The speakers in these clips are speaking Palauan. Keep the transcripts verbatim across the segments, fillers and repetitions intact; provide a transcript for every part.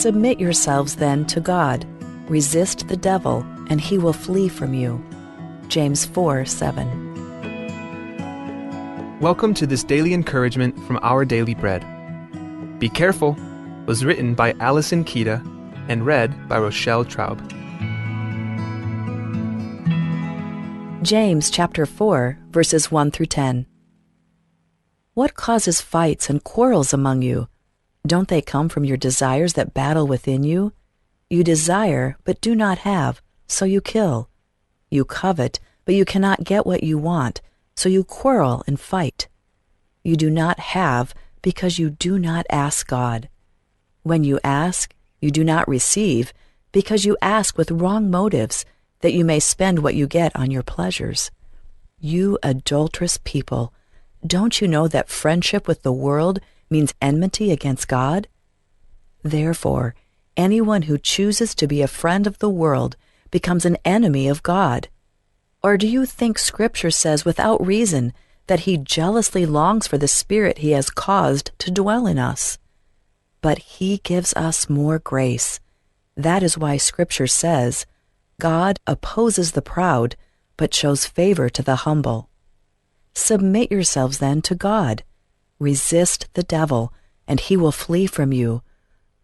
Submit yourselves then to God. Resist the devil, and he will flee from you. James four seven. Welcome to this daily encouragement from Our Daily Bread. Be Careful was written by Allison Kida and read by Rochelle Traub. James chapter four, verses one through ten. What causes fights and quarrels among you? Don't they come from your desires that battle within you? You desire, but do not have, so you kill. You covet, but you cannot get what you want, so you quarrel and fight. You do not have because you do not ask God. When you ask, you do not receive, because you ask with wrong motives, that you may spend what you get on your pleasures. You adulterous people, don't you know that friendship with the world means enmity against God? Therefore, anyone who chooses to be a friend of the world becomes an enemy of God. Or do you think Scripture says without reason that he jealously longs for the Spirit he has caused to dwell in us? But he gives us more grace. That is why Scripture says, "God opposes the proud, but shows favor to the humble." Submit yourselves then to God. Resist the devil, and he will flee from you.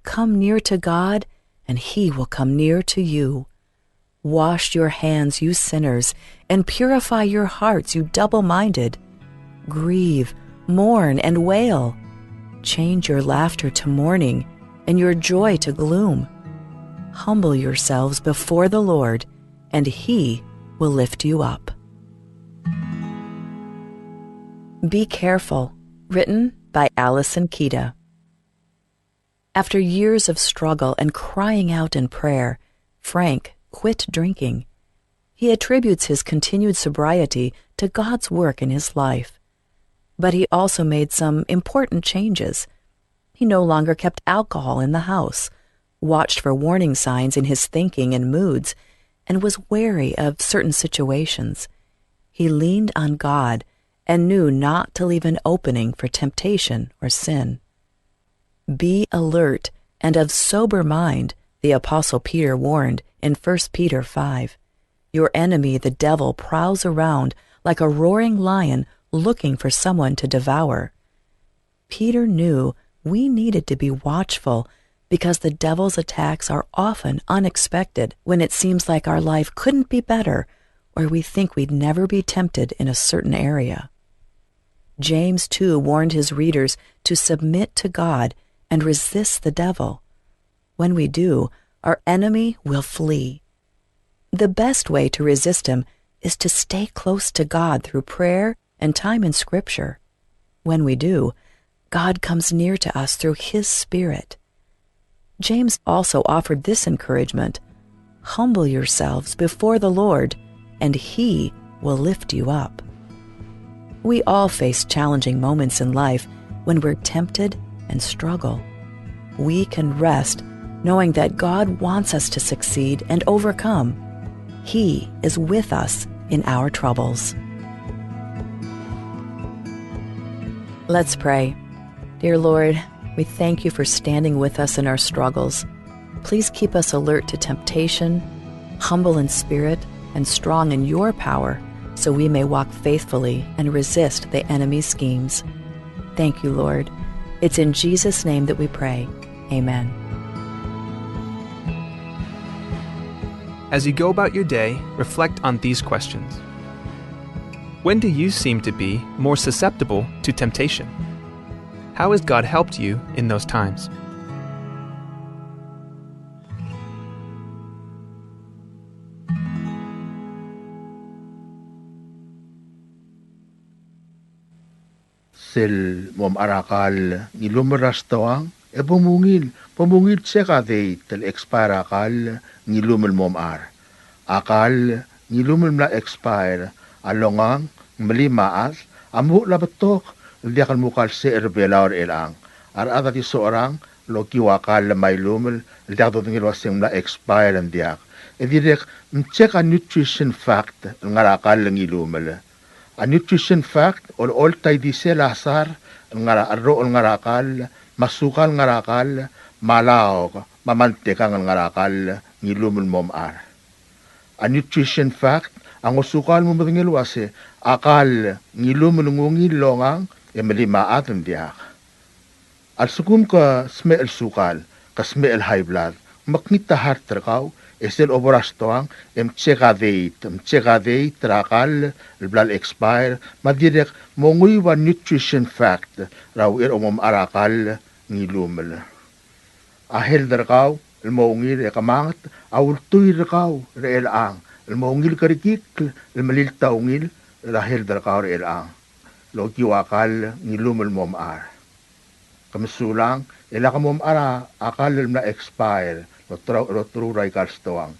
Come near to God, and he will come near to you. Wash your hands, you sinners, and purify your hearts, you double-minded. Grieve, mourn, and wail. Change your laughter to mourning, and your joy to gloom. Humble yourselves before the Lord, and he will lift you up. Be Careful, written by Allison Kida. After years of struggle and crying out in prayer, Frank quit drinking. He attributes his continued sobriety to God's work in his life. But he also made some important changes. He no longer kept alcohol in the house, watched for warning signs in his thinking and moods, and was wary of certain situations. He leaned on God and knew not to leave an opening for temptation or sin. "Be alert and of sober mind," the Apostle Peter warned in First Peter five. "Your enemy, the devil, prowls around like a roaring lion looking for someone to devour." Peter knew we needed to be watchful because the devil's attacks are often unexpected when it seems like our life couldn't be better or we think we'd never be tempted in a certain area. James too warned his readers to submit to God and resist the devil. When we do, our enemy will flee. The best way to resist him is to stay close to God through prayer and time in Scripture. When we do, God comes near to us through his Spirit. James also offered this encouragement: "Humble yourselves before the Lord, and he will lift you up." We all face challenging moments in life when we're tempted and struggle. We can rest knowing that God wants us to succeed and overcome. He is with us in our troubles. Let's pray. Dear Lord, we thank you for standing with us in our struggles. Please keep us alert to temptation, humble in spirit, and strong in your power, so we may walk faithfully and resist the enemy's schemes. Thank you, Lord. It's in Jesus' name that we pray. Amen. As you go about your day, reflect on these questions. When do you seem to be more susceptible to temptation? How has God helped you in those times? Sel momechar a kall, ngilumel er a stoang, e bo mungil, bo mungil check a date el expire a kall, ngilumel momechar. A kall, ngilumel mla expire, a longang, ng melim a chad, a uchul a betok, el diak el mukal se er Belau er chelechang. A rechad a di socherang el okiu a kall me a ilumel, el diak dodengei el uaseng mla expire ng diak. E dirrek, mcheck a nutrition fact el ngar er a kall ngilumel. A nutrition fact, olecholt a ildisel a sar el ngar er a, cherroch el ngar er a kall, me a sukal el ngar er a kall, me a laok, me a mantekang el ngar er a kall, ngilumel el mo mechar. A nutrition fact a ngosukau el mo medengei el uase a kall, ngilumel el ngungil el ongang e melim a chad ng diak. A lsekum ke smecher el sukal, ke smecher el high blood, mekngit a heart er kau, e sel obo er a stoang, e mcheck a date, mcheck a date er a kall el bla le expire, me a dirrek monguiu a nutrition fact er a uchei er a mo mechar a kall, ngilumel. A health er kau el mo ungil e kemanget a ultuil er kau er chelechang el mo ungil kerekikl el melilt a ungil er a health er kau er chelechang. Lokiu a kall, ngilumel el mo mechar. Ke mesulang, e lak mo mechar a kall el mla expire el oterau, el oterau er aika el stoang.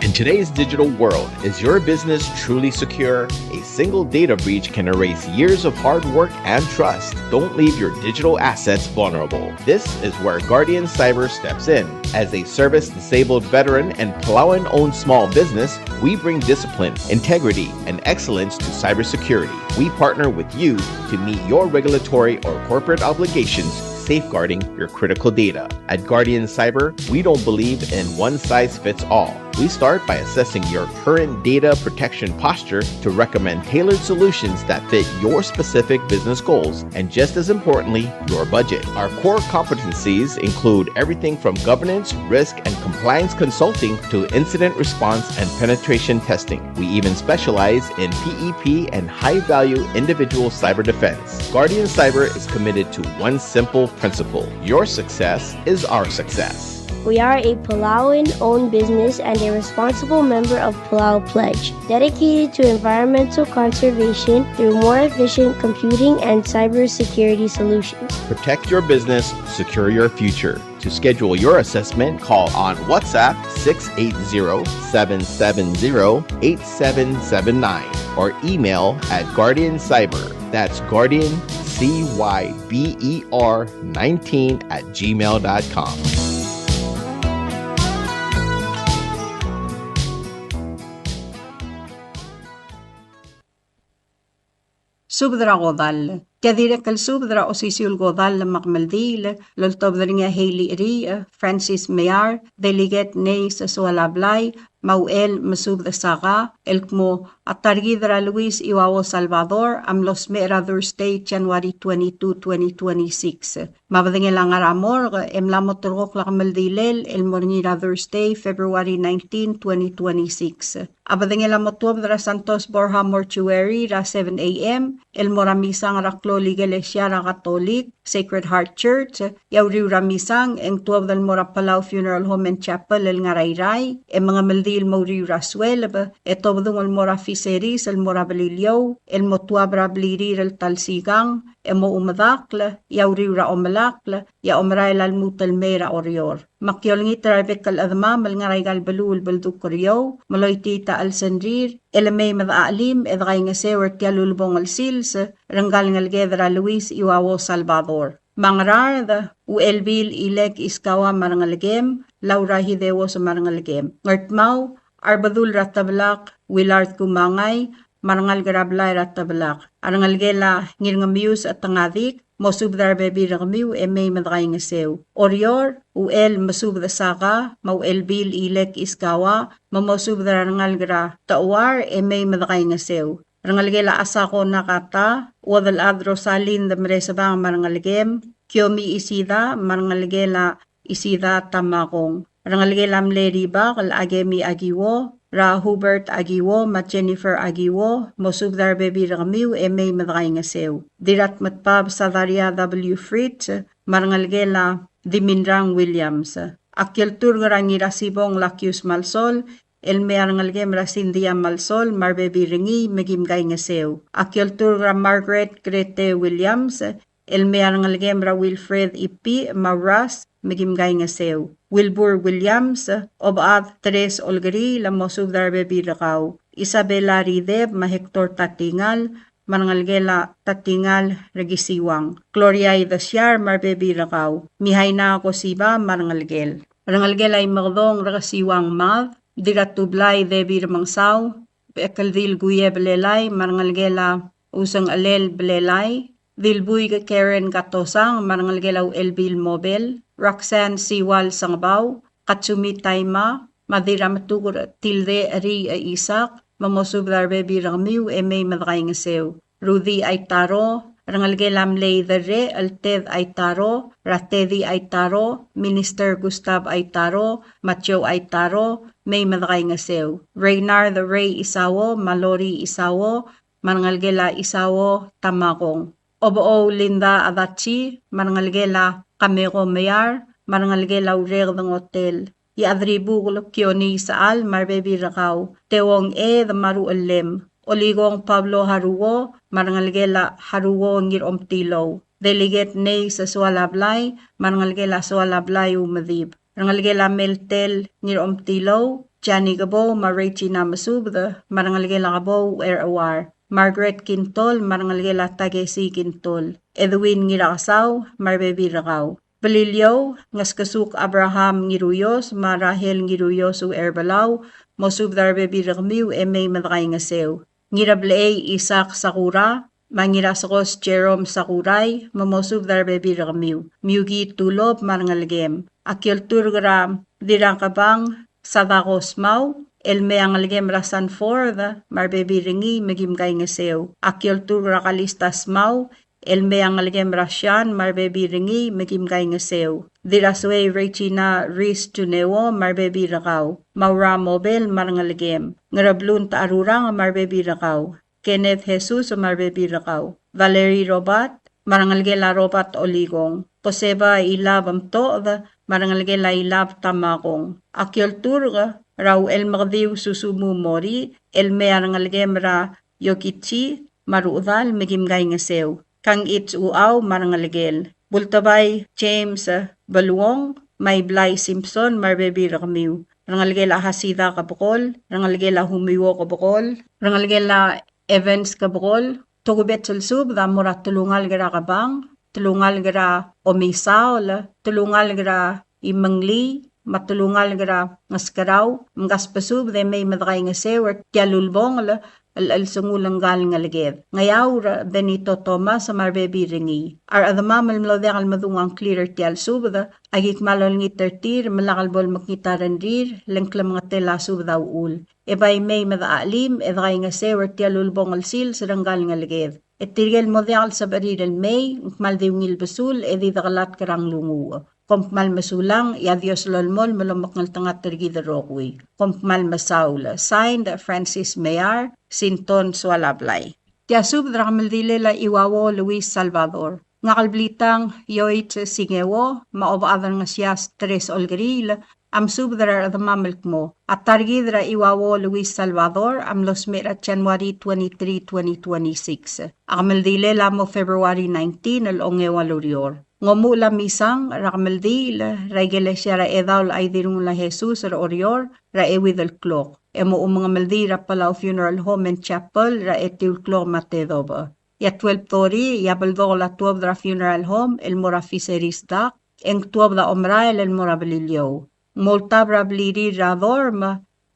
In today's digital world, is your business truly secure? A single data breach can erase years of hard work and trust. Don't leave your digital assets vulnerable. This is where Guardian Cyber steps in. As a service-disabled veteran and Palauan-owned small business, we bring discipline, integrity, and excellence to cybersecurity. We partner with you to meet your regulatory or corporate obligations, safeguarding your critical data. At Guardian Cyber, we don't believe in one size fits all. We start by assessing your current data protection posture to recommend tailored solutions that fit your specific business goals and, just as importantly, your budget. Our core competencies include everything from governance, risk, and compliance consulting to incident response and penetration testing. We even specialize in P E P and high-value individual cyber defense. Guardian Cyber is committed to one simple principle: your success is our success. We are a Palauan-owned business and a responsible member of Palau Pledge, dedicated to environmental conservation through more efficient computing and cybersecurity solutions. Protect your business, secure your future. To schedule your assessment, call on WhatsApp six eight zero, seven seven zero, eight seven seven nine or email at Guardian Cyber. That's Guardian C Y B E R nineteen at gmail dot com. Subed er a kodall. Tia dirrek el subed er a osisiu el kodall me a kemeldiil el oltobed er ngii a Hailey Eriich, Francis Meyar, Delegate Nace Soalablai, me a Uchel Mesubed Saka, el kmo a ta er kid er a Luis Iuao Salvador a mlo smecher er a Thursday, January twenty-two, twenty twenty-six. Me a bedengel a ngar er a morgue e mla mo terrekokl a kemeldilel el mo er ngii er a Thursday, February nineteen, twenty twenty-six. A bedengel a mo tuobed er a Santos Borja Mortuary er a seven A M el mo er a misang er a klou el ikelesia er a Katolik, Sacred Heart Church, e a uriul er a misang e ng tuobed el mo er a Palau Funeral Home and Chapel el ngar er a Irrai, e mengemeldiil el mo uriul er a sueleb, e tobedung el mo er a Fisheries el mo er a Beliliou, el mo tuab er a blirir el ta el sikang, e mo omedakl, e a uriul er a omelakl, e a omerael a lmuut el mei er a Oreor. Me aki olengit er a rebek el chedemam el ngar er aika el beluu el beldukl er eou, me loitii a chelsengrir, e le mei me dechachelim e dekaingeseu er tia el ulebongel sils er ngka el ngeleked er a Luis Iuao Salvador. Me a Ngaraard, Uchelbil Ilek Iskawa me a rengelekem, Laura Hideos me a rengelekem. Ngardmau, a Rebedul er a Teblak, Willard Kumangai, me a rengalek er a blai er a Teblak. A rengelekel a Ngirngemius Chetengadik, mosubed er a rebebil er kemiu e mei me dekaingeseu. Oreor, Uchel Mesubed Saka, me a Uchelbil Ilek Iskawa, me mosubed er a rengalek er a Techuar e mei me dekaingeseu. Rengelekel a Asako Nakata, Uodelchad Rosalind Meresebang me a rengelekem, Kiomi Isida, me a rengelekel a Isida Tamakong. Rengelekel a mle Ribak el Akemi Akiwo, er a Hubert Akiwo, me a Jennifer Akiwo, mosubed er a rebebil er kemiu e mei me dekaingeseu. Dirratmetbab Sadaria W. Fritz, me a rengelekel a Dimindrang Williams. Aki olturk er a Ngirasibong Lakius Malsol, el mei a rengelekem er a Cynthia Malsol, me a rebebil er ngii me kim kaingeseu. Aki olturk er a Margaret Grete Williams, el mei a rengelekem er a Wilfred Ipi, me a Uras, me kim kaingeseu. Wilbur Williams, Obechad Teres Olkeriil, mosubed er a rebebil er kau. Isabella Rideb, me a Hector Tatingal, me a rengelekel a Tatingal Rekesiuang. Gloria Idesiar, me a rebebil er kau. Mihaina Kosiba, me a rengelekel. Rengelekel a Imekedong Rekesiuang Mad, Dirratublai Debbie Remengesau, Bechekeldil Kuie Belelai, me a rengelekel a Usengchelel Belelai, Dilbuik Karen Katosang, me a rengelekel a Uchelbil Mobel, Roxanne Siwal Sengebau, Katsumi Taima, me a Dirrametuker Tilde Eri Isak, me mosubed er a rebebil er kemiu e mei me dekaingeseu. Rudy Aitaro, rengelekel a mle Iderrech el Ted Aitaro, er a Teddy Aitaro, Minister Gustav Aitaro, me a Joe Aitaro, mei me dekaingeseu. Reynard Ray Isao, me a Lori Isao, me a rengelekel a Isao Tamakong. Obechou Linda Adachi, me a rengelekel a Kameko Meiar, me a rengelekel a Ureked Ngotel. Iechadribukel Kione Isechal, me a rebebil er kau. Teuong Ed, me a Ruchellem. Olikong Pablo Haruo, me a rengelekel a Haruo Ngiromtilou. Delegate Nei Sesualablai, me a rengelekel a Sualablai Umedib. Rengelekel a Meltel Ngiromtilou, Jani Kebou, me a Regina Mesubed, me a rengelekel a Kebou er Uar. Margaret Kintol, me a rengelekel a Takesi Kintol. Edwin Ngirakesau, me a rebebil er kau. Beliliou, Ngeskesuk Abraham Ngiruios, me a Rahel Ngiruios Ucherbelau, mosubed er a rebebil er kemiu e mei me dekaingeseu. Ngirablechei Isaac Sakura, me a Ngirasekos Jerome Sakurai, me mosubed er a rebebil er kemiu. Miuki Tulop, me a rengelekem. Aki olturk er a Dirrakebang Sadako Smau, el mei a ngelekem er a Sanford, me a rebebil er ngii me kim kaingeseu. Aki olturk er a Kalista Smau, el mei a ngelekem er a Shan, me a rebebil er ngii me kim kaingeseu. Dirrasuei Regina Ris Tuneo, me a rebebil er kau. Maura Mobel, me a rengelekem. Ngerablunt Arurang, me a rebebil er kau. Kenneth Jesus, me a rebebil er kau. Valerie Robert, me a rengelekel a Robert Olikong. Joseba Ilab Mtoched, me a rengelekel a Ilab Tamakong. Aki olturk er a Uchelmekediu Susumu Mori, el mei a rengelekem er a Yokichi, me a Ruchedal, me kim kaingeseu. Kangichi Uchau, me a rengelekel. Bultebai James Beluong, me a Iblai Simpson, me a rebebil er kemiu. Rengelekel a Hasida Kebekol, rengelekel a Humiuo Kebekol, rengelekel a Evans Kebekol. Tokubets el subed a mo er a telungalek er a Kebang, telungalek er a Omisaol, telungalek er a Imenglii, me a telungalek er a Ngeskerau, mkasbesubed e mei me dekaingeseu er tia el ulebongel el chelsengul ngka el ngeleked. Ngeaur Benito Thomas me a rebebil er ngii. A rechedemam el mlo diak el medung a ngklir er tia el subed, aki kmal olengit er tir me lak el bo lemekngit a rengrir, le ng klemengetel a subed a uchul. E bai mei me dechachelim e dekaingeseu er tia el ulebongel el sils er ngka el ngeleked. E tirke el mo diak el sebechir el mei, ng kmal di ungil besul e di dekelatk er a nglunguuch. Kom kmal mesulang, e a Dios lolemolem el omekngeltengat er kid el rokui. Kom kmal mesaul. Signed, Francis Meyar, Sinton Sualablai. Tia subed er a kemeldilel a Iuauo Luis Salvador. Ngak el Blitang Yoit Singeo, me a Obechad er Ngesias Teres Olkeriil, a mesubed er a rechedemam el kmo, a ta er kid er a Iuauo Luis Salvador a mlo smecher er a January twenty-three, twenty twenty-six. A kemeldilel a mo February nineteen el ongeua el ureor. Ng omuchel a misang er a kemeldiil er a ikelesia er a Chedaol Chaidirrungel a Jesus er Oreor er a euid el klok. E mo omengemeldiil er a Palau Funeral Home and Chapel er a etiu el klok me a tedobech. E a twelve thirty, e a beldokel a tuobed er a funeral home el mo er a Fisheries Dock, e ng tuobed a omerael el mo er a Beliliou. Ng mo ultab er a blirir er a dorm,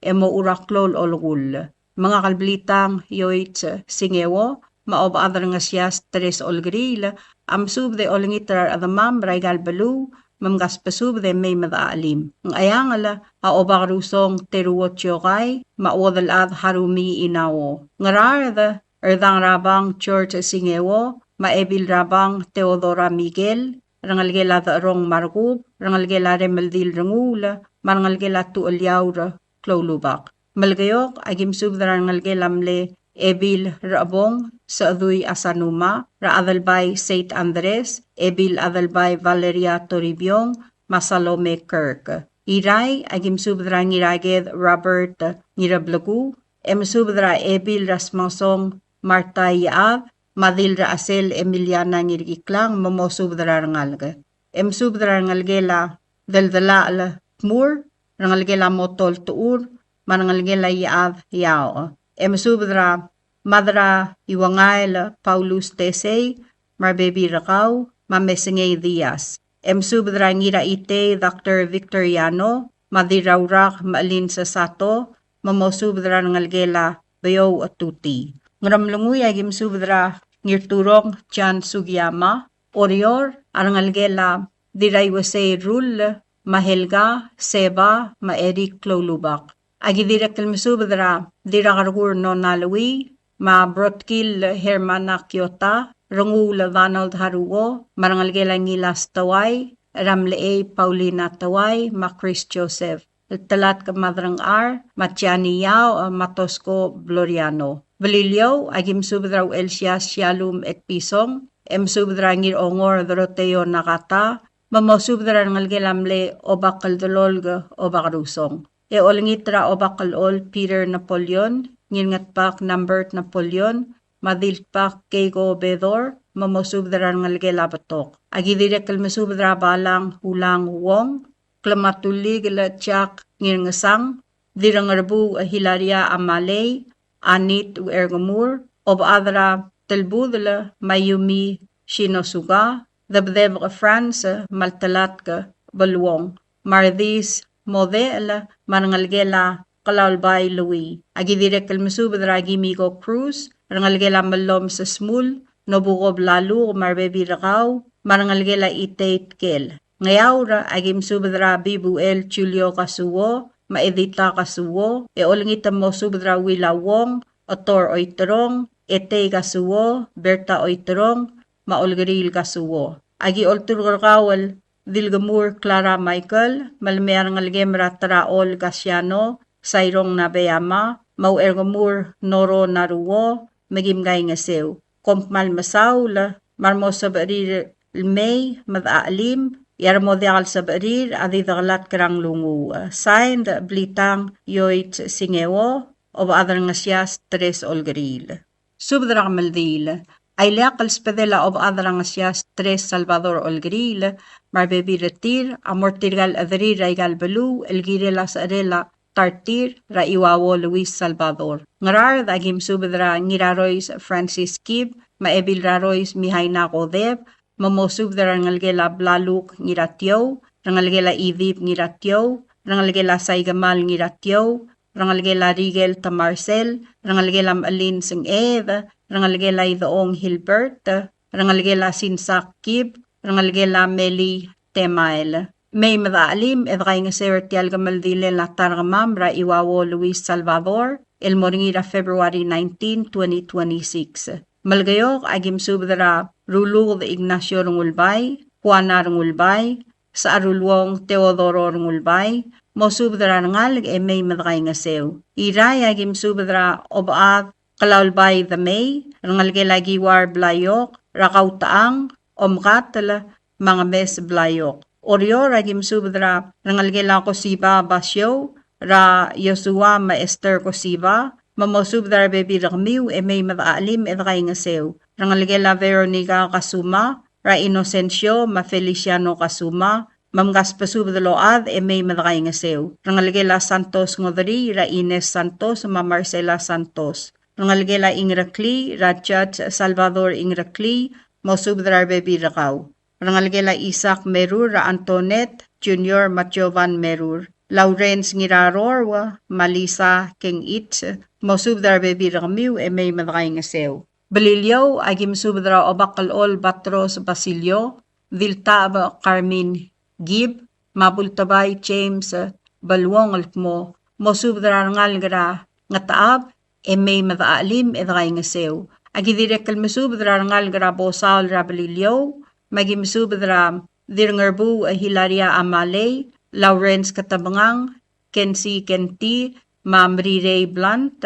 e mochu er a klou el olekull. Me ngak el Blitang Yoit Singeo, me a Obechad er Ngesias Teres Olkeriil, a mesubed e olengit er a rechedemam er aika el beluu, me mkasbesubed e mei me dechachelim. Ngcheangel, a Obakerusong Teruo Tiokai, me a Uodelchad Harumi Inao. Ngaraard, Erdangrabang George Singeo, me a Ebilrabang Theodora Miguel, rengelekel a Decherong Markub, rengelekel a Remeldil Renguul, me a rengelekel a Tucheliaur Kloulubak. Melekeok, aki mesubed er a rengelekel a mle Ebil Rechebong Sechedui Asanuma, er a Adelbai Saint Andres, Ebil Adelbai Valeria Toribiong, me a Salome Kirk. Irrai, aki mesubed er a Ngiraked Robert Ngirablekuu, e mesubed er a Ebil er a Smengesong Martha Iechad, me a Dil er a Chesel Emiliana Ngirkiklang, me mosubed er a rengalek. E mesubed er a rengelekel a Deldelachel Tmur, rengelekel a Motol Techur, me a rengelekel a Iechad Iaoch. E mesubed er a Mad er a Iuengael Paulus Tesei, me a rebebil er kau, me a Mesengei Diaz. E mesubed er a Ngiraitei Doctor Victor Yano, me a Dirraurak Mechelin Sesato, me mosubed er a rengelekel a Beouch Tutii. Ngeremlengui, aki mesubed er a Ngirturong John Sugiyama. Oreor a rengelekel a Diraiuesei Rull, me a Helga, Seba, me a Eric Kloulubak. Aki dirrek el mesubed er a Dirrakerkur Nona Lui, me a Brotkil Hermana Kiota, Renguul Donald Haruo, me a rengelekel a Ngilas Teuai, er a Mlechei Paulina Teuai, me a Chris Joseph. Telatk Madrangchar, me a Jani Yao, me a Tosko Floriano. Beliliou, aki mesubed er a Uchelsias Shalom Etpison, e mesubed er a Ngirongor Doroteo Nakata, me mosubed er a rengelekel a mle Obak el Delolk Obakerusong. E olengit er a Obak el Ol Peter Napoleon, Ngirngetbak Nambert Napoleon, me a Diltbak Keiko Bedor, me mosubed er a rengelekel a betok. Aki dirrek el mesubed er a Balang Ulang Wong, Klematullikel Jack Ngirngesang, Dirrengerbuu Hilaria Amalei, Anit Uergemur, Obechad er a Telbudel Mayumi Shinosuga, Debdebek France, me a Telatk Beluong, Mardis Model, me a rengelekel a Kelaulbai Lui. Aki dirrek el mesubed er a Kimiko Cruz, rengelekel a Mellom Sesmul, Nobuko Blaluk, me a rebebil er kau, me a rengelekel a Itei Tkel. Ngeaur, aki mesubed er a Bibuel Julio Kasuo, me a Edita Kasuo, e olengit el mosubed er a Wila Wong, Otor Oiterong, Etei Kasuo, Berta Oiterong, me a Olkeriil Kasuo. Aki olturk er kau el Dilkemur Clara Michael, me le mei a rengelekem er a Teraol Kasiano, Sairong Nabeyama, me a Uerkemur Noro Naruo, me kim kaingeseu. Kom kmal mesaul, me a remo sebechir el mei, me dechachelim, e a remo diak el sebechir, a di dekelatk er a nglunguuch. Signed, Blitang Yoit Singeo, Obechad er a Ngesias Teres Olkeriil. Subed er a kemeldiil. A ileakl el sbedel a Obechad er a Ngesias Teres Salvador Olkeriil, me a rebebil er tir, a mo er tirka el chederir er aika el beluu, el kirel a secherel a ta er tir, er a Iuauo Luis Salvador. Ngaraard, aki mesubed er a Ngirarois Francis Kib, me a Ebilrarois Mihaina Kodeb, me mosubed er a rengelekel a Blaluk Ngiratiou, rengelekel a Idib Ngiratiou, rengelekel a Saikemal Ngiratiou, rengelekel a Rikel Tamarsel, rengelekel a Mechelin Sengched, rengelekel a Idechong Hilbert, rengelekel a Sinsak Kib, rengelekel a Meli Temael. Mei me dechachelim e dekaingeseu er tia el kemeldilel a ta er kemam er a Iuauo Luis Salvador, el mo er ngii er a February nineteen, twenty twenty-six. Melekeok, aki mesubed er a Ruluked Ignacio Rengulbai, Juana Rengulbai, Secharuluong Teodoro Rengulbai, mosubed er a rengalek e mei me dekaingeseu. Irrai, aki mesubed er a Obechad Kelaulbai Demei, rengelekel a Kiuar Blaiok, er a Kautechang, Omkatel, me a Ngemes Blaiok. Oreor, aki mesubed er a rengelekel a Kosiba Basiou, er a Joshua me a Esther Kosiba, me mosubed er a rebebil er kemiu e mei me dechachelim e dekaingeseu. Rengelekel a Veronica Kasuma, er a Inocencio me a Feliciano Kasuma, me mkasbesubed el ochad e mei me dekaingeseu. Rengelekel a Santos Ngodrii, er a Ines Santos me a Marcela Santos. Rengelekel a Ingereklii, er a Judge Salvador Ingereklii, mosubed er a rebebil er kau. Rengelekel a Isaac Merur, er a Antoinette Junior me a Jovan Merur. Lawrence Ngirarorou, me a Lisa Kengich, mosubed er a rebebil er kemiu e mei me dekaingeseu. Beliliou, aki mesubed er a Obak el Chol Batros Basilio, Diltab Carmen Gib, me a Bultebai James Beluong el kmo, mosubed er a rengalek er a Ngetechab, e mei me dechachelim e dekaingeseu. Aki dirrek el mesubed er a rengalek er a Bosaol er a Beliliou, me aki mesubed er a Dirngerbuu Hilaria Amalei, Lawrence Ketebengang, Kensi Kenti, me a Mrirei Blunt,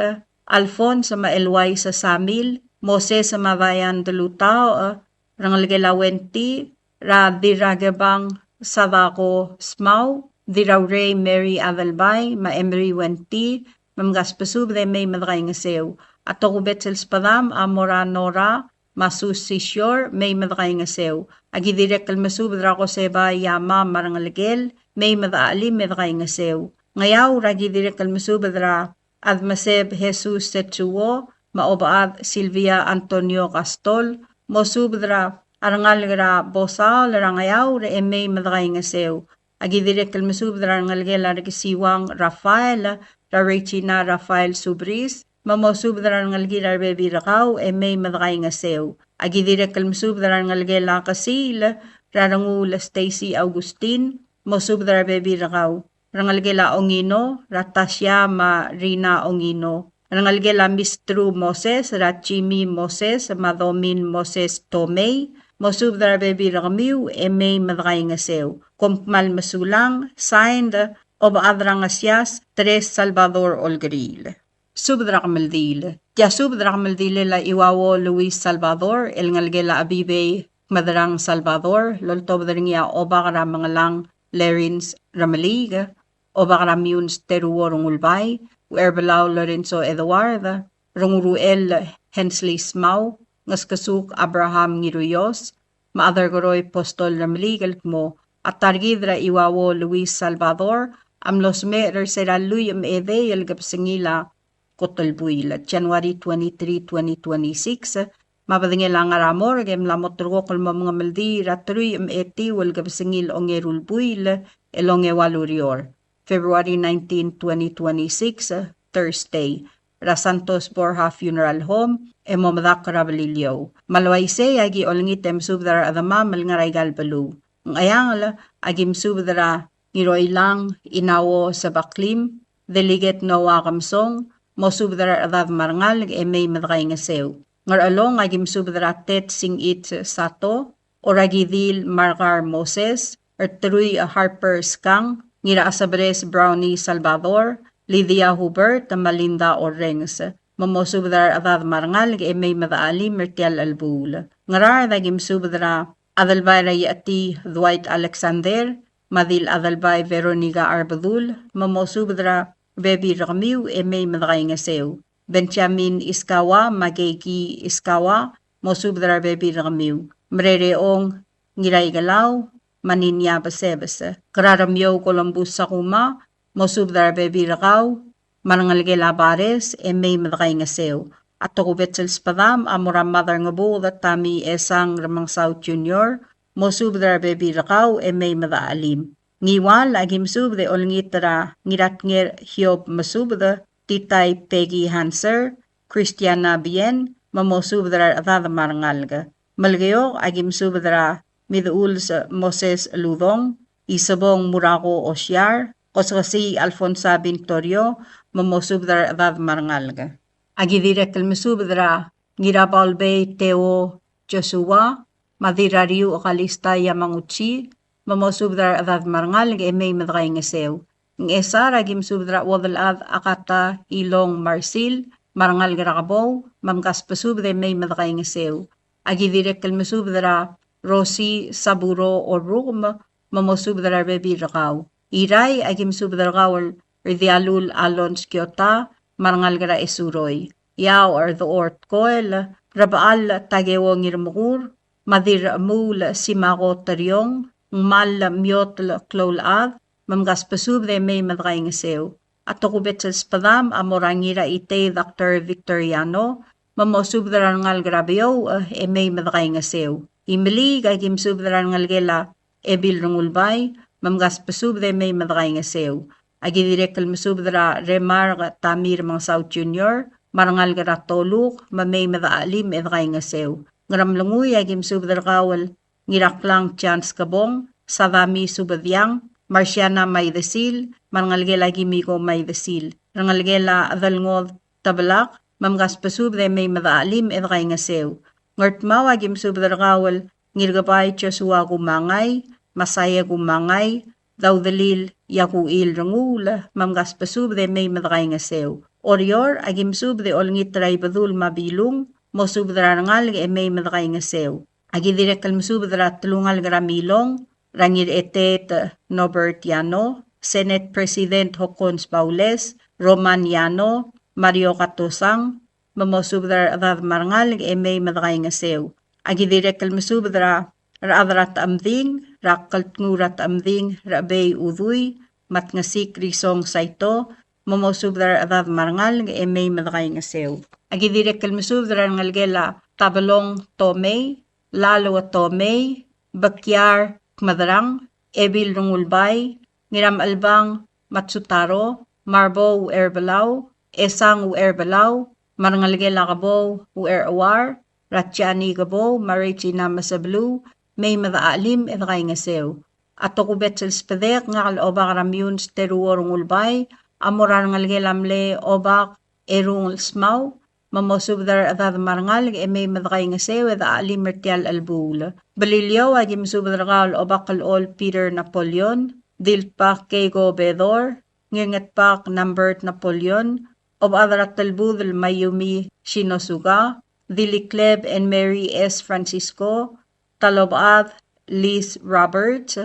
Alphonse me a Eloise Samil, Moses me a Diane Delutaoch, rengelekel a Wenty, er a Dirrakebang Sadako Smau, Dirraurei Mary Adelbai, me a Emery Wenty, me mkasbesubed e mei me dekaingeseu. A tokubets el sbedam a mo er a Nora, me a Sus Sisior, mei me dekaingeseu. Aki dirrek el mesubed er a Koseba Yama me a rengelekel, mei me dechachelim e dekaingeseu. Ngeaur, aki dirrek el mesubed er a Admeseb Jesus Setsuo, me a Obechad Silvia Antonio Kastol, mosubed er a rengalek er a Bosaol er a Ngeaur e mei me dekaingeseu. Aki dirrek el mesubed er a rengelekel a Rekesiuang Rafael, er a Regina Rafael Subris, me mosubed er a rengelekir a rebebil er kau e mei me dekaingeseu. Aki dirrek el mesubed er a rengelekel a Kesiil, er a Renguul Stacy Augustin, mosubed er a rebebil er kau. Rengelekel a Ongino, er a Tasia me a Rina Ongino. Rengelekel a Mistru Moses, er a Jimmy Moses, me a Domin Moses Tomei, mosubed er a rebebil er kemiu, e mei me dekaingeseu. Kom kmal mesulang, signed, Obechad er a Ngesias, Teres Salvador Olkeriil. Subed er a kemeldiil. Tia subed er a kemeldiil er a Iuauo Luis Salvador, el ngelekel a Abibei Kmederang Salvador, el oltobed er ngii a Obak er a Mengelang Lerins Remeliik, Obak er a Miuns Teruo Rengulbai, Ucherbelau Lorenzo Eduard, Renguruel Hensley Smau, Ngeskesuk Abraham Ngiruios, me a Aderkeroi Postol Remeliik el kmo, a ta er kid er a Iuauo Luis Salvador a mlo smecher er se er a lluich me a edei el kebesengil a kot el buil, January twenty-three, twenty twenty-six, me a bedengel a ngar er a morgue e mla mo terrekokl el mo mengemeldiil er a teruich me a etiu el kebesengil a ongeru el buil el ongeua el ureor, February nineteen, twenty twenty-six, Thursday, er a Santos Borja Funeral Home, e mo medakl er a Beliliou. Me a le uaisei, aki olengit e mesubed er a rechedemam el ngar er aika el beluu. Ngcheangel, aki mesubed er a Ngiroilang Inauo Sebaklim, Delegate Noah Kemsong, mosubed er a rechedad me a rengalek e mei me dekaingeseu. Ngerchelong, aki mesubed er a Ted Singich Sato, Orakidil Margar Moses, Ertrui Harper Skang, Ngiracheseberes Brownie Salvador, Lydia Hubert, me a Linda Orrenges. Me mosubed er a rechedad me a rengalek e mei me dechelim er tia el chelebuul. Ngaraard, aki mesubed er a Adelbai er a Iecheti Dwight Alexander, me a Dil Adelbai Veronica Arbedul, me mosubed er a rebebil er kemiu e mei me dekaingeseu. Benjamin Iskawa, me a Keiki Iskawa, mosubed er a rebebil er kemiu. Merere Ong, Ngiraikelau, me a Ninia Besebes. Keraremiou Columbus Sakuma, mosubed er a rebebil er kau, me a rengelekel a Bares, e mei me dekaingeseu. A tokubets el sbedam a mo er a Mad er a Ngebuked Tami Esang Remengesau Junior, mosubed er a rebebil er kau, e mei me dechelim. Ngiwal, aki mesubed e olengit er a Ngiratnger Hiob Mesubed, Titai Peggy Hanser, Christiana Bien, me mosubed er a rechedad me a rengalek. Melekeok, aki mesubed er a Midechuls Moses Ludong, Isebong Murako Osiar, Kosekesii Alfonsa Bintorio, me mosubed er a rechedad me a rengalek. Aki dirrek el mesubed er a Ngirabaulbei Teo Joshua, me a Dirrariuch Kalista Yamaguchi, me mosubed er a rechedad me a rengalek e mei me dekaingeseu. Ngchesar, aki mesubed er a Uodelchad Akata Ilong Marsil, me a rengalek er a Kebou, me mkasbesubed e mei me dekaingeseu. Aki dirrek el mesubed er a Rosi Saburo Orrukem, me mosubed er a rebebil er kau. Irrai, aki mesubed er kau el Rdialul Alons Kiota, me a rengalek er a Esuroi. Iau er Dechor Tkoel, Rebechall Takeo Ngirmekur, me a Dirrechemuul Simako Teriong, Ngmal Miotl Kloulchad, me mkasbesubed e mei me dekaingeseu. A tokubets el sbedam a mo er a Ngiraitei Doctor Victor Yano, me mosubed er a rengalek er a Beouch, eh, e mei me dekaingeseu. Imeliik, aki mesubed er a rengelekel a Ebil Rengulbai, me mkasbesubed e mei me dekaingeseu. Aki dirrek el mesubed er a Remark Tamir Mengesau Junior, me a rengalek er a Toluk, me mei me dechelim e dekaingeseu. Ngeremlengui, aki mesubed er kau el Ngiraklang Chance Kebong, Sadami Subediang, Marciana Maidesil, me a rengelekel a Kimiko Maidesil. Rengelekel a Adelngod Tebelak, me mkasbesubed e mei me dechelim e dekaingeseu. Ngardmau, aki mesubed er kau el Ngirkebai Joshua Kumangai, Masaia Kumangai, Daudelil Yakuil Renguul, me mkasbesubed e mei me dekaingeseu. Oreor, aki mesubed e olengit er a Ibedul me a Bilung, mosubed er a rengalek e mei me dekaingeseu. Aki dirrek el mesubed er a telungalek er a Milong, er a Ngiretet Norbert Yano, Senate President Hokkons Baules, Roman Yano, Mario Katosang, me mosubed er a rechedad me a rengalek e mei me dekaingeseu. Aki dirrek el mesubed er a rechad er a Techemding, er a Kltnguul er a Techemding, er a Chebei Udui, me a Tngesik Risong Saito, me mosubed er a rechedad me a rengalek e mei me dekaingeseu. Aki dirrek el mesubed er a rengelekel a Tabelong Tomei, Lalo Tomei, Bekiar Kmederang, Ebil Rengulbai, Ngiramchelbang Matsutaro, Marbou Ucherbelau, Esang Ucherbelau, me a rengelekel a Kebou Ucherchuar, er a Jani Kebou, me a Regina Mesebeluu, mei me dechachelim e dekaingeseu. A tokubets el sbedek, ngak el Obak er a Meyuns Teruo Rengulbai, a mo er a rengelekel a mle Obak Erung el Smau, me mosubed er a rechedad me a rengalek e mei me dekaingeseu e dechachelim er tia el chelebuul. Beliliou, aki mesubed er kau el Obak el Ol Peter Napoleon, Dilbak Keiko Bedor, Ngirngetbak Nambert Napoleon, Obechad er a Telbudel Mayumi Shinosuga, Dilikleb and Mary S. Francisco, Talobechad Liz Roberts,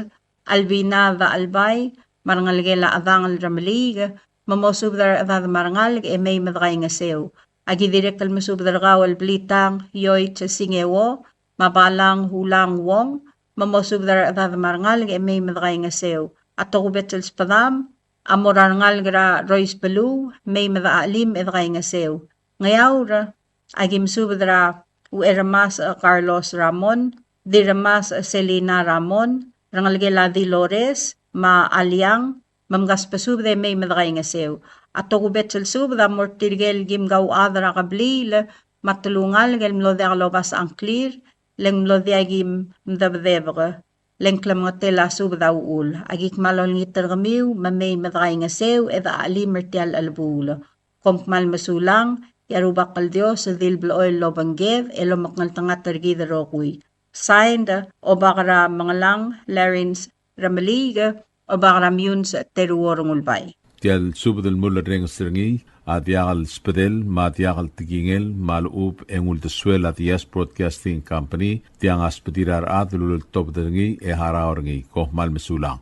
Albina Dachelbai, me a rengelekel a Chedangel Remeliik, me mosubed er a rechedad me a rengalek e mei me dekaingeseu. Aki dirrek el mesubed er kau el Blitang Yoit Singeo, me a Balang Hulang Wong, me mosubed er a rechedad me a rengalek e mei me dekaingeseu. A tokubets el sbedam, a mo er a rengalek er a Rois Beluu, mei me dechachelim e dekaingeseu. Ngeaur, aki mesubed er a Ucherremasech Carlos Ramon, Dirremasech Selina Ramon, rengelekel a Dilores, me a Aliang, me mkasbesubed e mei me dekaingeseu. A tokubets el subed a mo er tirke el kim kauchad er a kebliil, me a telungalek el mlo diak lobasech a ngklir, le ng mlo diak kim mdebedebek, le ng klemengetel a subed a uchul. Aki kmal olengit er kemiu, me mei me dekaingeseu, e dechachelim er tia el chelebuul. Kom kmal mesulang, e a Rubak el Dios a di el blechoel el obengked, el omekngeltengat er kid el rokui. Signed, Obak er a Mengellang Lawrence Remeliik, Obak er a Meyuns Teruo Rengulbai. Tia el subed el mulerrenges er ngii a diak el sbedel me a diak el tekingel me a lechub e ng uldesuel a Diaz Broadcasting Company, tiang a sbedir a rechad el uleltobed er ngii e harau er ngii. Kom kmal mesulang.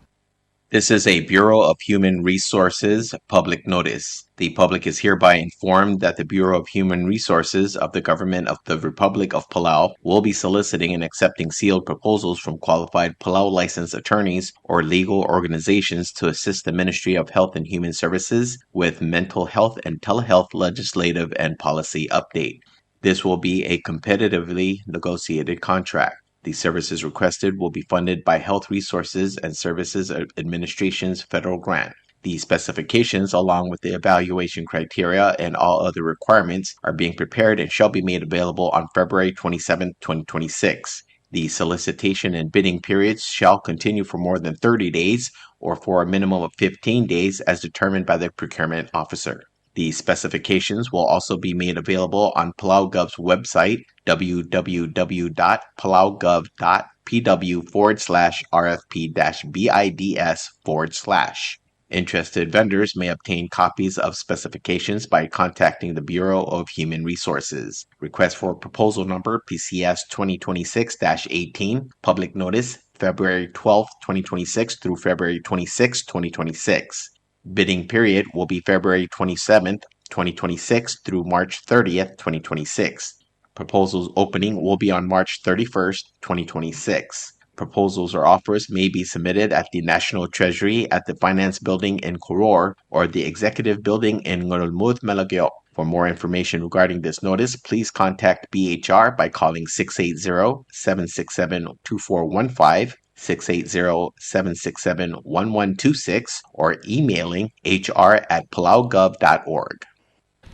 This is a Bureau of Human Resources public notice. The public is hereby informed that the Bureau of Human Resources of the Government of the Republic of Palau will be soliciting and accepting sealed proposals from qualified Palau licensed attorneys or legal organizations to assist the Ministry of Health and Human Services with mental health and telehealth legislative and policy update. This will be a competitively negotiated contract. The services requested will be funded by Health Resources and Services Ad-, Administration's federal grant. The specifications, along with the evaluation criteria and all other requirements, are being prepared and shall be made available on February twenty-seventh, twenty twenty-six. The solicitation and bidding periods shall continue for more than thirty days or for a minimum of fifteen days as determined by the procurement officer. The specifications will also be made available on PalauGov's website, w w w dot palaugov dot p w forward slash r f p dash b i d s forward slash. Interested vendors may obtain copies of specifications by contacting the Bureau of Human Resources. Request for proposal number P C S twenty twenty-six dash eighteen, public notice, February twelfth, twenty twenty-six through February twenty-sixth, twenty twenty-six. Bidding period will be February twenty-seventh, twenty twenty-six through March thirtieth, twenty twenty-six. Proposals opening will be on March thirty-first, twenty twenty-six. Proposals or offers may be submitted at the National Treasury at the Finance Building in Koror or the Executive Building in Ngerulmud, Melekeok. For more information regarding this notice, please contact B H R by calling six eight zero, seven six seven, two four one five, six eight zero, seven six seven, one one two six, or emailing H R at palaugov dot org.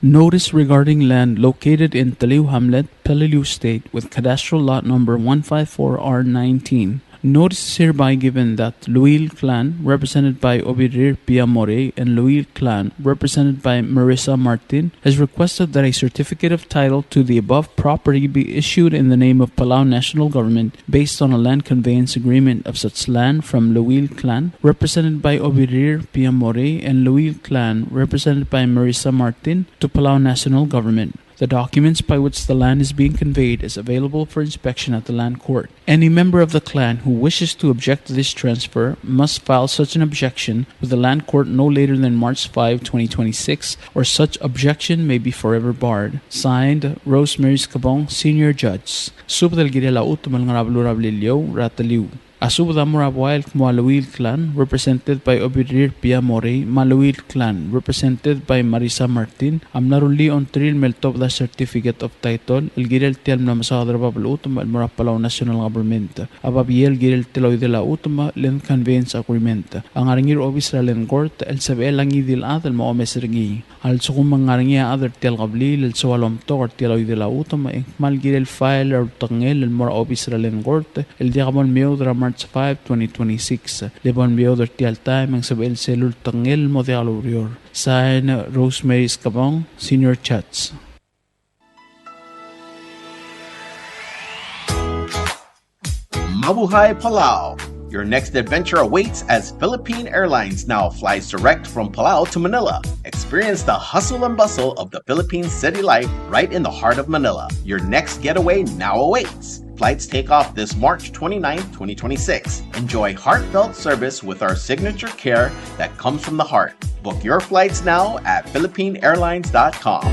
Notice regarding land located in Teliu Hamlet, Peleliu State, with cadastral lot number one five four R nineteen. Notice is hereby given that Luil Clan, represented by Obirir Piamore, and Luil Clan, represented by Marissa Martin, has requested that a certificate of title to the above property be issued in the name of Palau National Government based on a land conveyance agreement of such land from Luil Clan, represented by Obirir Piamore, and Luil Clan, represented by Marissa Martin, to Palau National Government. The documents by which the land is being conveyed is available for inspection at the Land Court. Any member of the clan who wishes to object to this transfer must file such an objection with the Land Court no later than March five, twenty twenty-six, or such objection may be forever barred. Signed, Rosemary Skebong, Senior Judge. Subed el kirel a chutem el ngar er a beluu er a Beliliou, er a Teliu. A subed a mo er a buai el kmo a Leuil Clan, represented by Obirir Pia Morei, me a Leuil Clan, represented by Marisa Martin, a mla rullii a ongtir el me ltobed a certificate of title el kirel tia el mla mesaod er a bab el chutem el mo er a Palau National Government. A babier el kirel tia el oidel a chutem, land conveyance agreement, a ngar er ngii er a obis er a Land Court el sebechel a ngii di el chad el mo omes er ngii. A lsekum e ng ngar er ngii a chad er tia el kebliil el soal omtok er tia el oidel a chutem, e ng kmal kirel file er a ultekngel el mo er a obis er a Land Court el diak bo lemeoud er a March five, twenty twenty-six. Le bo lemeoud er tia el taem e ng sebechel sel ultekngel el mo diak loureor. Sign, Rosemary Skebong, Senior Judge. Mabuhay, Palau! Your next adventure awaits as Philippine Airlines now flies direct from Palau to Manila. Experience the hustle and bustle of the Philippine city life right in the heart of Manila. Your next getaway now awaits. Flights take off this March twenty-ninth, twenty twenty-six. Enjoy heartfelt service with our signature care that comes from the heart. Book your flights now at philippine airlines dot com.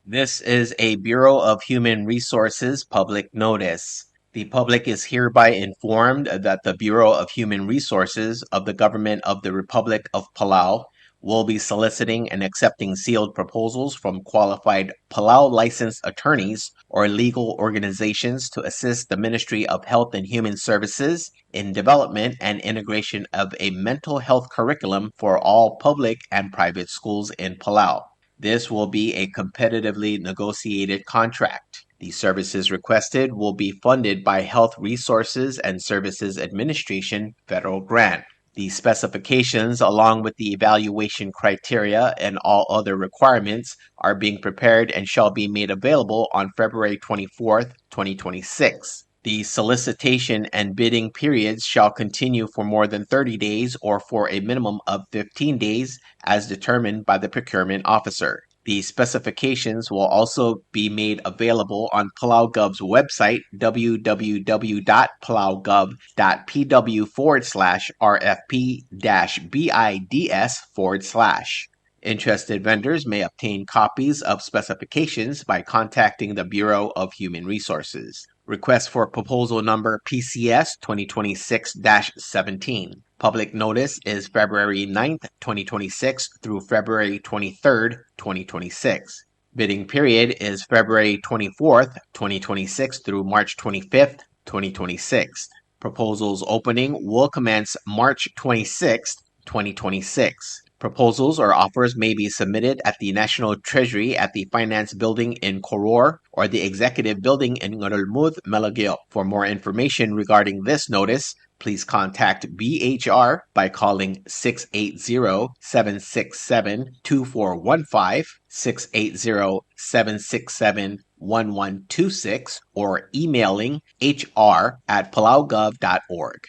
This is a Bureau of Human Resources public notice. The public is hereby informed that the Bureau of Human Resources of the Government of the Republic of Palau will be soliciting and accepting sealed proposals from qualified Palau licensed attorneys or legal organizations to assist the Ministry of Health and Human Services in development and integration of a mental health curriculum for all public and private schools in Palau. This will be a competitively negotiated contract. The services requested will be funded by Health Resources and Services Administration federal grant. The specifications, along with the evaluation criteria and all other requirements, are being prepared and shall be made available on February twenty-fourth, twenty twenty-six. The solicitation and bidding periods shall continue for more than thirty days or for a minimum of fifteen days as determined by the procurement officer. The specifications will also be made available on PalauGov's website, w w w dot palaugov dot p w forward slash r f p dash b i d s forward slash. Interested vendors may obtain copies of specifications by contacting the Bureau of Human Resources. Request for proposal number P C S twenty twenty-six dash seventeen. Public notice is February ninth, twenty twenty-six through February twenty-third, twenty twenty-six. Bidding period is February twenty-fourth, twenty twenty-six through March twenty-fifth, twenty twenty-six. Proposals opening will commence March twenty-sixth, twenty twenty-six. Proposals or offers may be submitted at the National Treasury at the Finance Building in Koror or the Executive Building in Ngerulmud, Melekeok. For more information regarding this notice, please contact B H R by calling six eight zero, seven six seven, two four one five, six eight zero, seven six seven, one one two six, or emailing H R at palaugov dot org.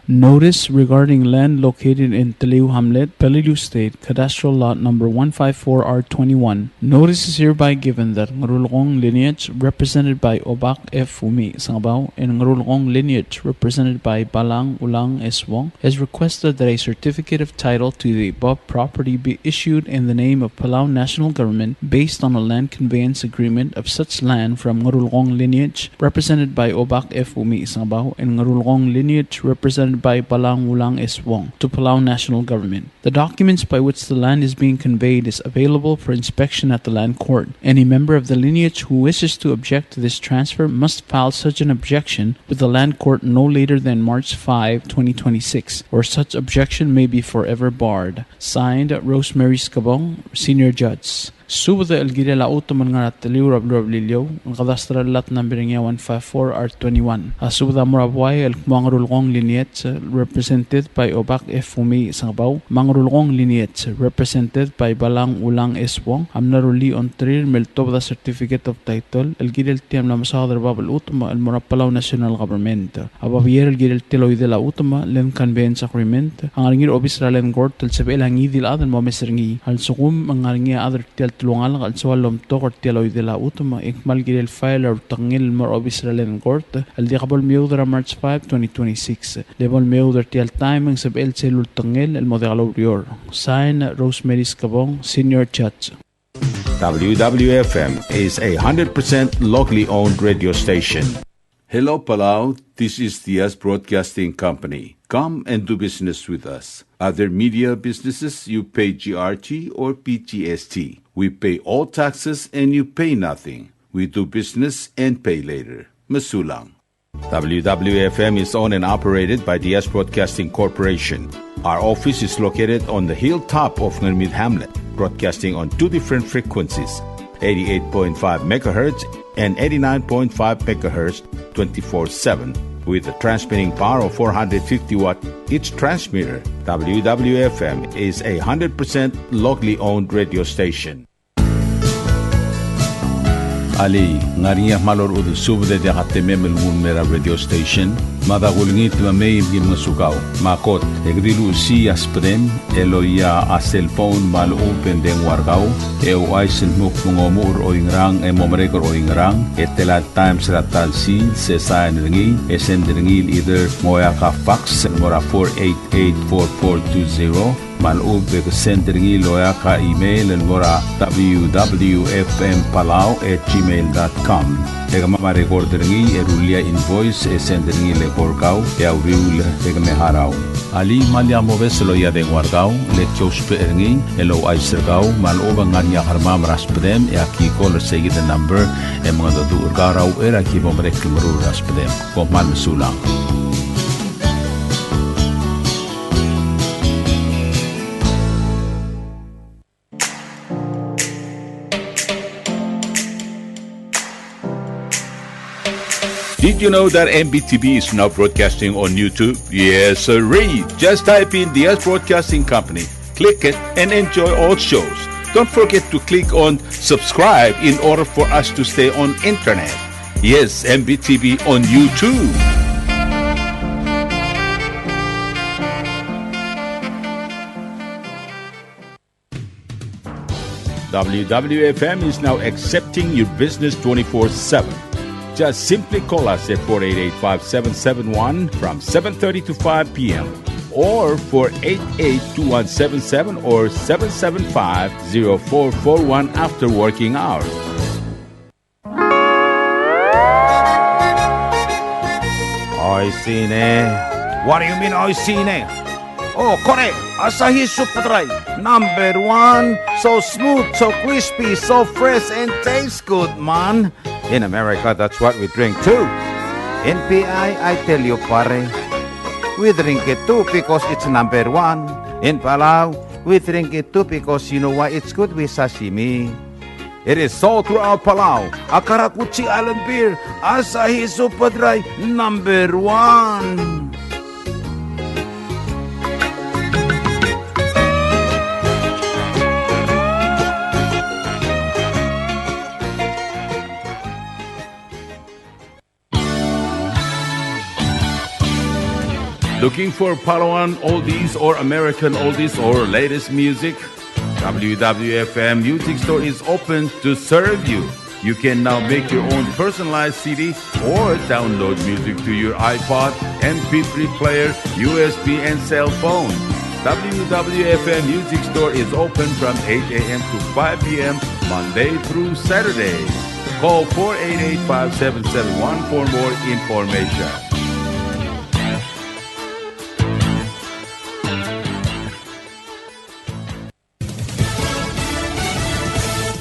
Notice regarding land located in Teliu Hamlet, Peleliu State, Cadastral Lot Number one five four R twenty-one. Notice is hereby given that Ngerulgong lineage, represented by Obak F. Umi Sengebau, and Ngerulgong lineage, represented by Balang Ulang S. Wong, has requested that a certificate of title to the above property be issued in the name of Palau National Government based on a land conveyance agreement of such land from Ngerulgong lineage, represented by Obak F. Umi Sengebau, and Ngerulgong lineage, represented by Balang Ulang S. Wong, to Palau National Government. The documents by which the land is being conveyed is available for inspection at the Land Court. Any member of the lineage who wishes to object to this transfer must file such an objection with the Land Court no later than March five, twenty twenty-six, or such objection may be forever barred. Signed, Rosemary Skebong, Senior Judge. Subed el kirel a chutem el ngar er a Teliu er a beluu er a Beliliou, el cadastral lot number one five four R twenty-one. A subed a mo er a buai el kmo a Ngerulgong lineage, represented by Obak F. Umi Sengebau, me a Ngerulgong lineage, represented by Balang Ulang S. Wong, a mla rullii a ongtir el me ltobed a certificate of title el kirel tia el mla mesaod er a bab el chutem el mo er a Palau National Government. A babier el kirel tia el oidel a chutem, land conveyance agreement, a ngar er ngii er a obis er a Land Court el sebechel a ngii di el chad el mo omes er ngii. A lsekum e ng ngar er ngii a chad er tia el telungalek el soal lomtok er tia el oidel a chutem, e ng kmal kirel file er a ultekngel el mo er a obis er a Land Court el diak bo lemeoud er a March five, twenty twenty-six. Le bo lemeoud er tia el taem e ng sebechel sel ultekngel el mo diak loureor. Sign, Rosemary Skebong, Senior Judge. W W F M is a hundred percent locally owned radio station. Hello, Palau. This is Diaz Broadcasting Company. Come and do business with us. Other media businesses, you pay G R T or P G S T. We pay all taxes and you pay nothing. We do business and pay later. Mesulang. W W F M is owned and operated by Diaz Broadcasting Corporation. Our office is located on the hilltop of Ngermid Hamlet, broadcasting on two different frequencies, eighty-eight point five megahertz and eighty-nine point five megahertz, twenty-four seven, with a transmitting power of four hundred fifty watt each transmitter. W W F M is a hundred percent locally owned radio station. Alii, ng ngar er ngii a kmal orechudel subed e diak a temem el nguu el mei er a radio station? Mada kulengit me mei me ki ngosukau. Me a kot, e ke di luchesii a subedem el oia a cellphone me a lechub e ng dengua er kau, e ouchais el dmu kmo ng omuchel er oingerang e mo merek er oingerang, e tela el times er a ta el sils, e sain er ngii, e send er ngii el either ng oeak a fax el mo er a four eight eight four four two zero, me a lechub e ke send er ngii el oeak a email el mo er a W W F M Palau at gmail dot com. E kemam a record er ngii e rullii a invoice e send er ngii el eko er kau e a uriul e ke me harau. Alii, me lak mobes el oia dengua er kau, le ki ousbech er ngii el ouchais er kau me a lechub e ng ngar er ngii a kermam er a subedem e aki call er seikid el number e mengedecheduch er kau er a uchei er a ki bo merek el meruul er a subedem. Kom kmal mesulang. Did you know that M B T V is now broadcasting on YouTube? Yes, sirree. Just type in Diaz Broadcasting Company, click it, and enjoy all shows. Don't forget to click on subscribe in order for us to stay on internet. Yes, M B T V on YouTube. W W F M is now accepting your business twenty-four seven. Just simply call us at four eight eight, five seven seven one from seven thirty to five p.m. or four eight eight, two one seven seven or seven seven five, zero four four one after working hours. Oishii ne. What do you mean, oishii ne? Oh, kore, Asahi Super Dry, number one. So smooth, so crispy, so fresh, and tastes good, man. In America, that's what we drink too. In P I, I tell you, pare, we drink it too because it's number one. In Palau, we drink it too because you know why? It's good with sashimi. It is sold throughout Palau. A karakuchi island beer, Asahi Super Dry, number one. Looking for Palauan oldies or American oldies or latest music? W W F M Music Store is open to serve you. You can now make your own personalized C D or download music to your iPod, M P three player, U S B, and cell phone. W W F M Music Store is open from eight a.m. to five p.m. Monday through Saturday. Call four eight eight, five seven seven one for more information.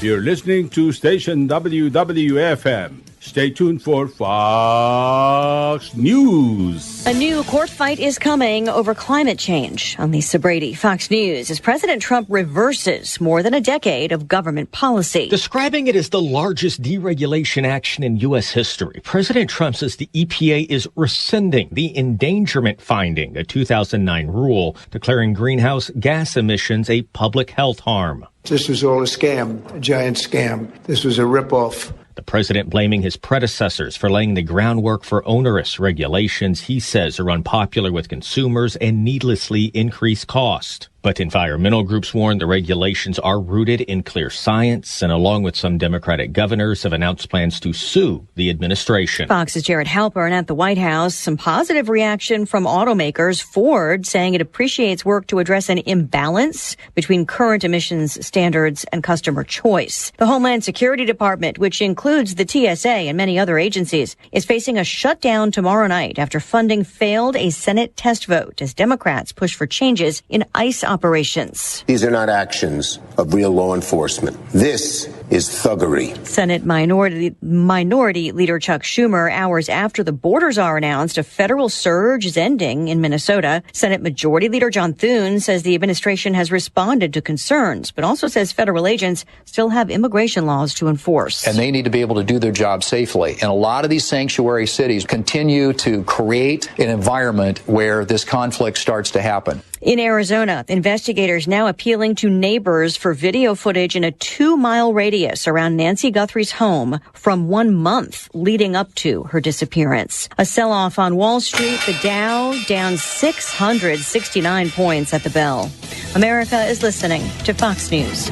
You're listening to station W W F M. Stay tuned for Fox News. A new court fight is coming over climate change. I'm Lisa Brady, Fox News. As President Trump reverses more than a decade of government policy. Describing it as the largest deregulation action in U S history, President Trump says the E P A is rescinding the endangerment finding, a two thousand nine rule declaring greenhouse gas emissions a public health harm. This was all a scam, a giant scam. This was a ripoff. The president blaming his predecessors for laying the groundwork for onerous regulations he says are unpopular with consumers and needlessly increase cost. But environmental groups warn the regulations are rooted in clear science and, along with some Democratic governors, have announced plans to sue the administration. Fox's Jared Halpern at the White House. Some positive reaction from automakers. Ford saying it appreciates work to address an imbalance between current emissions standards and customer choice. The Homeland Security Department, which includes the T S A and many other agencies, is facing a shutdown tomorrow night after funding failed a Senate test vote as Democrats push for changes in ICE operations. These are not actions of real law enforcement. This is thuggery. Senate Minority, Minority Leader Chuck Schumer, hours after the border czar announced a federal surge is ending in Minnesota. Senate Majority Leader John Thune says the administration has responded to concerns, but also says federal agents still have immigration laws to enforce. And they need to be able to do their job safely. And a lot of these sanctuary cities continue to create an environment where this conflict starts to happen. In Arizona, investigators now appealing to neighbors for video footage in a two-mile radius around Nancy Guthrie's home from one month leading up to her disappearance. A sell-off on Wall Street, the Dow down six hundred sixty-nine points at the bell. America is listening to Fox News.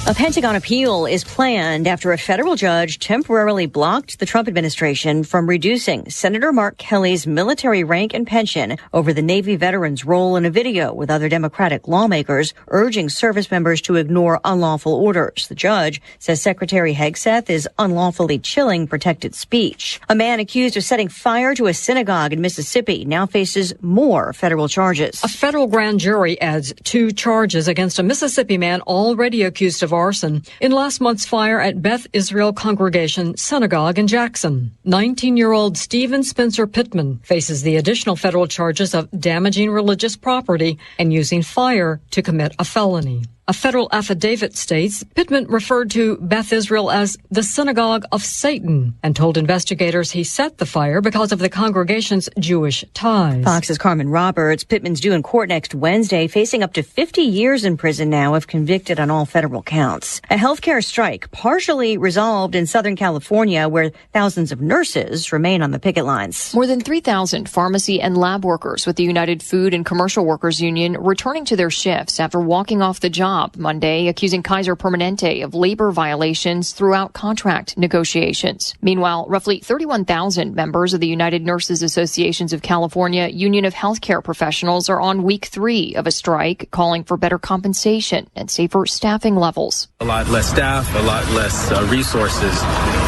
A Pentagon appeal is planned after a federal judge temporarily blocked the Trump administration from reducing Senator Mark Kelly's military rank and pension over the Navy veteran's role in a video with other Democratic lawmakers urging service members to ignore unlawful orders. The judge says Secretary Hegseth is unlawfully chilling protected speech. A man accused of setting fire to a synagogue in Mississippi now faces more federal charges. A federal grand jury adds two charges against a Mississippi man already accused of arson in last month's fire at Beth Israel Congregation Synagogue in Jackson. Nineteen-year-old Stephen Spencer Pittman faces the additional federal charges of damaging religious property and using fire to commit a felony. A federal affidavit states Pittman referred to Beth Israel as the synagogue of Satan and told investigators he set the fire because of the congregation's Jewish ties. Fox's Carmen Roberts. Pittman's due in court next Wednesday, facing up to fifty years in prison now if convicted on all federal counts. A healthcare strike partially resolved in Southern California, where thousands of nurses remain on the picket lines. More than three thousand pharmacy and lab workers with the United Food and Commercial Workers Union returning to their shifts after walking off the job Monday, accusing Kaiser Permanente of labor violations throughout contract negotiations. Meanwhile, roughly thirty-one thousand members of the United Nurses Associations of California Union of Healthcare Professionals are on week three of a strike, calling for better compensation and safer staffing levels. A lot less staff, a lot less, uh, resources,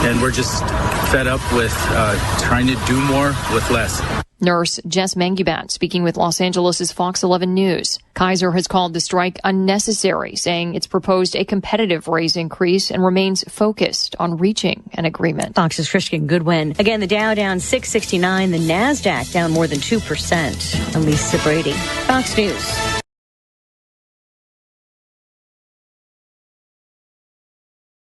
and we're just fed up with, uh, trying to do more with less. Nurse Jess Mangubat speaking with Los Angeles' Fox eleven News. Kaiser has called the strike unnecessary, saying it's proposed a competitive raise increase and remains focused on reaching an agreement. Fox's Christian Goodwin. Again, the Dow down six sixty-nine, the Nasdaq down more than two percent. I'm Lisa Brady, Fox News.